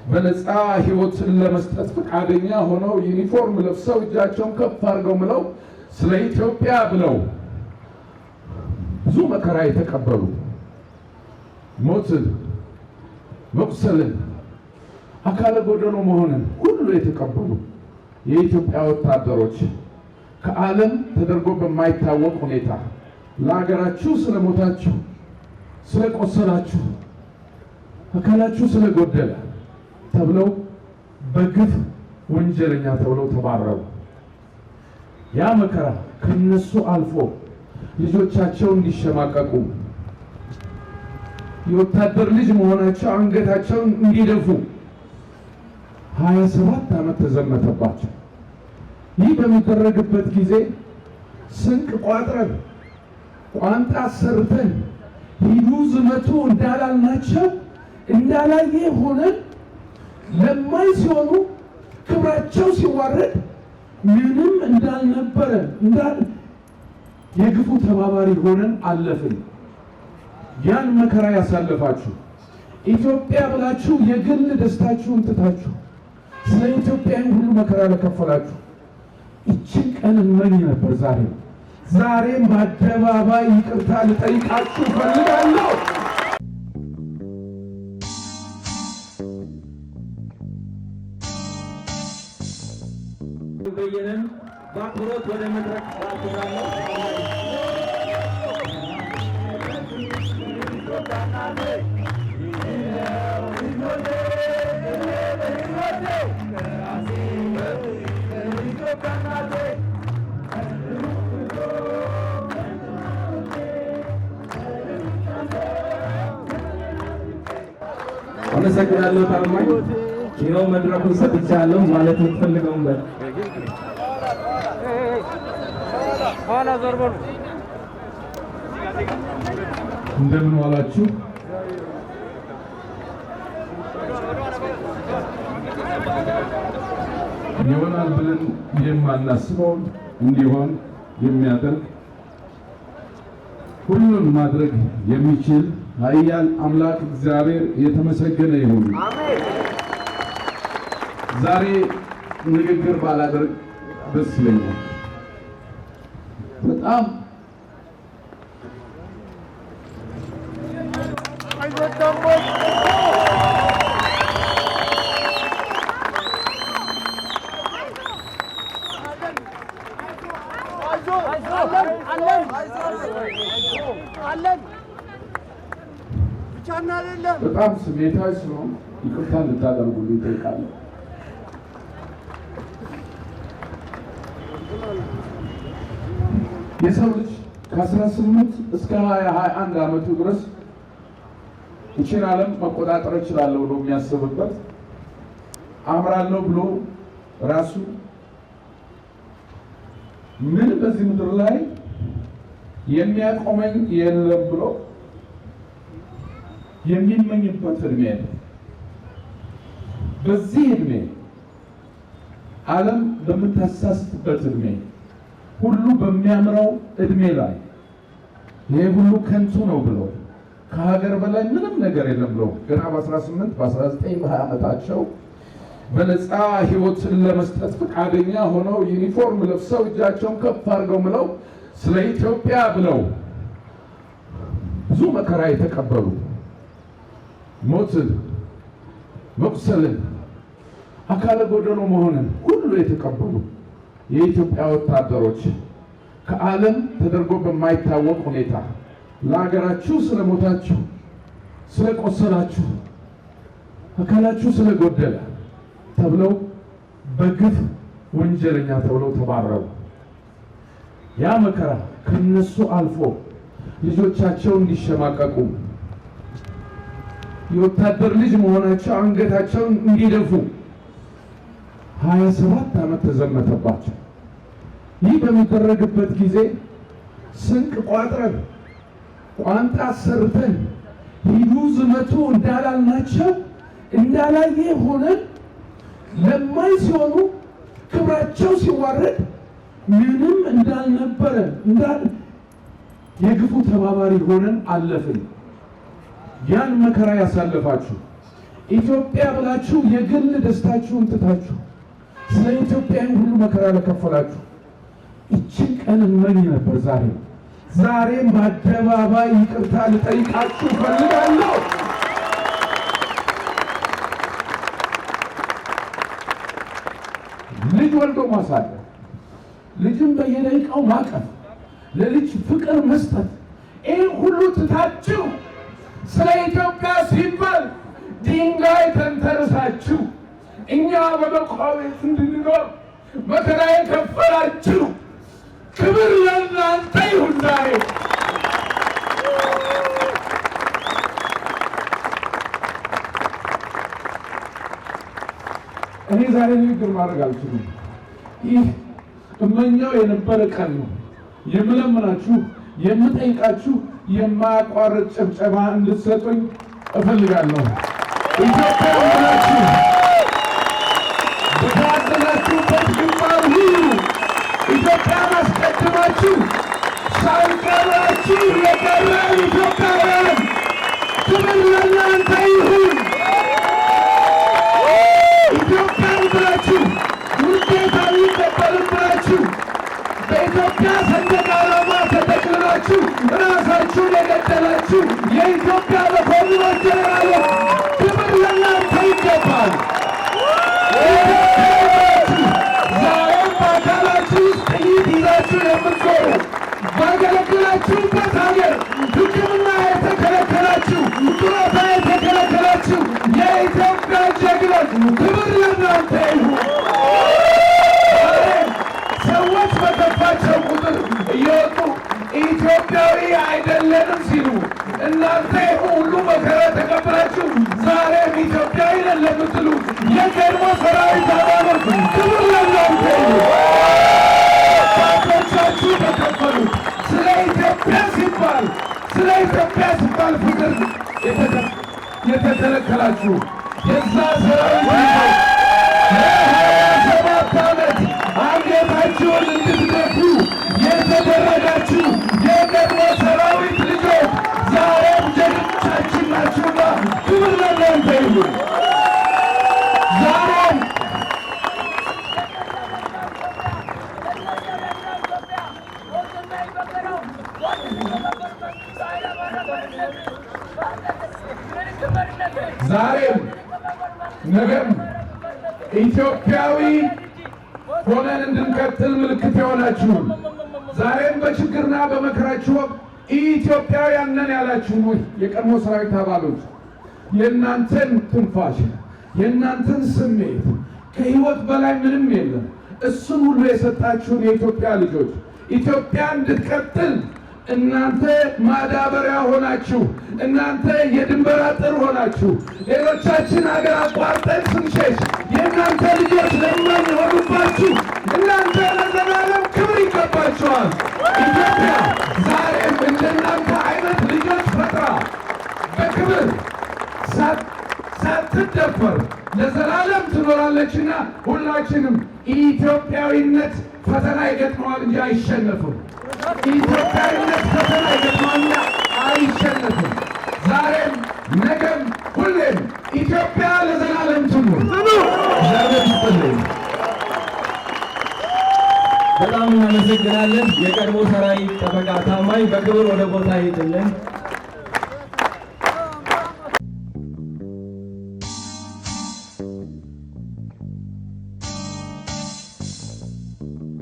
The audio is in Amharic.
በነፃ ሕይወትን ለመስጠት ፈቃደኛ ሆነው ዩኒፎርም ለብሰው እጃቸውን ከፍ አድርገው ምለው ስለ ኢትዮጵያ ብለው ብዙ መከራ የተቀበሉ፣ ሞትን፣ መቁሰልን፣ አካለ ጎደሎ መሆንን ሁሉ የተቀበሉ የኢትዮጵያ ወታደሮች ከዓለም ተደርጎ በማይታወቅ ሁኔታ ለሀገራችሁ ስለሞታችሁ፣ ስለቆሰላችሁ፣ አካላችሁ ስለጎደለ ተብለው በግፍ ወንጀለኛ ተብለው ተባረሩ። ያ መከራ ከነሱ አልፎ ልጆቻቸው እንዲሸማቀቁ፣ የወታደር ልጅ መሆናቸው አንገታቸውን እንዲደፉ 27 ዓመት ተዘመተባቸው። ይህ በሚደረግበት ጊዜ ስንቅ ቋጥረን፣ ቋንጣ ሰርተን ሂዱ ዝመቱ እንዳላልናቸው እንዳላየ ሆነን ለማኝ ሲሆኑ፣ ክብራቸው ሲዋረድ ምንም እንዳልነበረ የግፉ ተባባሪ ሆነን አለፍን። ያን መከራ ያሳለፋችሁ፣ ኢትዮጵያ ብላችሁ የግል ደስታችሁን ትታችሁ ስለ ኢትዮጵያን ሁሉ መከራ ለከፈላችሁ ይችን ቀን እመኝ ነበር። ዛሬ ዛሬም በአደባባይ ይቅርታ ልጠይቃችሁ እፈልጋለሁ። በየነን በአክብሮት ወደ መድረክ ጋብዛለሁ። አመሰግናለሁ ታማኝ። ይኸው መድረኩን ሰጥቻለሁ። ማለት የምትፈልገውን በል። እንደምን ዋላችሁ? ይሆናል ብለን የማናስበውን እንዲሆን የሚያደርግ፣ ሁሉን ማድረግ የሚችል ኃያል አምላክ እግዚአብሔር የተመሰገነ ይሁን። ዛሬ ንግግር ባላደርግ ደስ ይለኛል። በጣም በጣም ስሜታዊ ስለሆንኩ ይቅርታ እንድታደርጉልኝ እጠይቃለሁ። የሰው ልጅ ከ18 እስከ 20 21 ዓመቱ ድረስ ይችን ዓለም መቆጣጠር እችላለሁ ብሎ የሚያስብበት፣ አምራለሁ ብሎ ራሱ ምን በዚህ ምድር ላይ የሚያቆመኝ የለም ብሎ የሚመኝበት እድሜ ነው። በዚህ እድሜ፣ ዓለም በምታሳስትበት እድሜ፣ ሁሉ በሚያምረው እድሜ ላይ ይሄ ሁሉ ከንቱ ነው ብሎ፣ ከሀገር በላይ ምንም ነገር የለም ብሎ ገና በ18፣ በ19፣ በ20 ዓመታቸው በነፃ ሕይወትን ለመስጠት ፈቃደኛ ሆነው ዩኒፎርም ለብሰው እጃቸውን ከፍ አድርገው ምለው ስለ ኢትዮጵያ ብለው ብዙ መከራ የተቀበሉ፣ ሞትን፣ መቁሰልን፣ አካለ ጎደሎ መሆንን ሁሉ የተቀበሉ የኢትዮጵያ ወታደሮች ከዓለም ተደርጎ በማይታወቅ ሁኔታ ለሀገራችሁ ስለሞታችሁ፣ ስለቆሰላችሁ፣ አካላችሁ ስለጎደለ ተብለው በግፍ ወንጀለኛ ተብለው ተባረሩ። ያ መከራ ከነሱ አልፎ ልጆቻቸው እንዲሸማቀቁ፣ የወታደር ልጅ መሆናቸው አንገታቸውን እንዲደፉ 27 ዓመት ተዘመተባቸው። ይህ በሚደረግበት ጊዜ ስንቅ ቋጥረን፣ ቋንጣ ሰርተን ሂዱ ዝመቱ እንዳላልናቸው እንዳላየ ሆነን ለማኝ ሲሆኑ፣ ክብራቸው ሲዋረድ ምንም እንዳልነበረ የግፉ ተባባሪ ሆነን አለፍን። ያን መከራ ያሳለፋችሁ ኢትዮጵያ ብላችሁ የግል ደስታችሁን ትታችሁ ስለ ኢትዮጵያን ሁሉ መከራ ለከፈላችሁ ይችን ቀን እመኝ ነበር። ዛሬ ዛሬም በአደባባይ ይቅርታ ልጠይቃችሁ እፈልጋለሁ። ልጅ ወልዶ ማሳደግ፣ ልጅን በየደቂቃው ማቀፍ፣ ለልጅ ፍቅር መስጠት፣ ይህ ሁሉ ትታችሁ ስለ ኢትዮጵያ ሲባል ድንጋይ ተንተርሳችሁ እኛ በመቋቤት እንድንኖር መከራ የከፈላችሁ ክብር ለእናንተ ይሁን። ዛሬ እኔ ዛሬ ንግግር ማድረግ አልችልም። ይህ እመኛው የነበረ ቀን ነው። የምለምናችሁ፣ የምጠይቃችሁ የማያቋርጥ ጭብጨባ እንድትሰጡኝ እፈልጋለሁ። ኢትዮጵያ ብላችሁ በታገላችሁበት ግንባር ሁሉ ኢትዮጵያን አስቀድማችሁ ሳንቀራችሁ የቀረን ኢትዮጵያውያን ክብር ለእናንተ ይሁን። ኢትዮጵያን ብላችሁ ውዴታ አንቀበልም ብላችሁ በኢትዮጵያ ሰንደቅ ዓላማ ተጠቅልላችሁ ራሳችሁን የገደላችሁ የኢትዮጵያ መኮንኖች፣ ጀነራሎች ክብር ለእናንተ ይገባል። ዛሬም በአካላችሁ ውስጥ ጥይት ይዛችሁ የምትዞሩ፣ ባገለግላችሁበት ሀገር ሕክምና የተከለከላችሁ፣ ጡረታ የተከለከላችሁ የኢትዮጵያ ጀግኖች ክብር ለእናንተ ይሁን። ሰዎች በከፋቸው ቁጥር እየወጡ ኢትዮጵያዊ አይደለንም ሲሉ እናንተ ይህ ሁሉ መከራ ተቀብላችሁ ዛሬም ኢትዮጵያዊ ነን ለምትሉ የቀድሞ ሰራዊት አባሎች ክብር ለእናንተ ይሁን። አባቶቻችሁ ተከፈሉት ስለ ኢትዮጵያ ሲባል፣ ስለ ኢትዮጵያ ሲባል ፍቅር የተከለከላችሁ የዛ ሰራዊት ልጆች፣ ለ27 ዓመት አንገታችሁን እንድትደፉ የተደረጋችሁ የቀድሞ ሰራዊት ልጆች ዛሬም ጀግኖቻችን ናችሁና ክብር ለእናንተ ይሁን። ዛሬም ዛሬም ነገም ኢትዮጵያዊ ሆነን እንድንቀጥል ምልክት የሆናችሁን፣ ዛሬም በችግርና በመከራችሁ ወቅት ኢትዮጵያውያን ነን ያላችሁ የቀድሞ ሰራዊት አባሎች፣ የእናንተን ትንፋሽ፣ የእናንተን ስሜት፣ ከህይወት በላይ ምንም የለም። እሱን ሁሉ የሰጣችሁን የኢትዮጵያ ልጆች፣ ኢትዮጵያ እንድትቀጥል እናንተ ማዳበሪያ ሆናችሁ፣ እናንተ የድንበር አጥር ሆናችሁ፣ ሌሎቻችን ሀገር አቋርጠን ስንሸሽ የእናንተ ልጆች ለማኝ የሆኑባችሁ እናንተ ለዘላለም ክብር ይገባችኋል። ኢትዮጵያ ዛሬም እንደናንተ አይነት ልጆች ፈጥራ በክብር ሳትደፈር ለዘላለም ትኖራለችና ሁላችንም ኢትዮጵያዊነት ፈተና ይገጥመዋል እንጂ አይሸነፍም። ኢትዮጵያዊነት ፈተና ይገጥመዋልና አይሸነፍም። ዛሬም ነገም ሁሌም ኢትዮጵያ ለዘላለም ትኑር። እግዚአብሔር ይስጥልኝ። በጣም እናመሰግናለን። የቀድሞ ሰራዊት ጠበቃ ታማኝ በክብር ወደ ቦታ ሂድልን።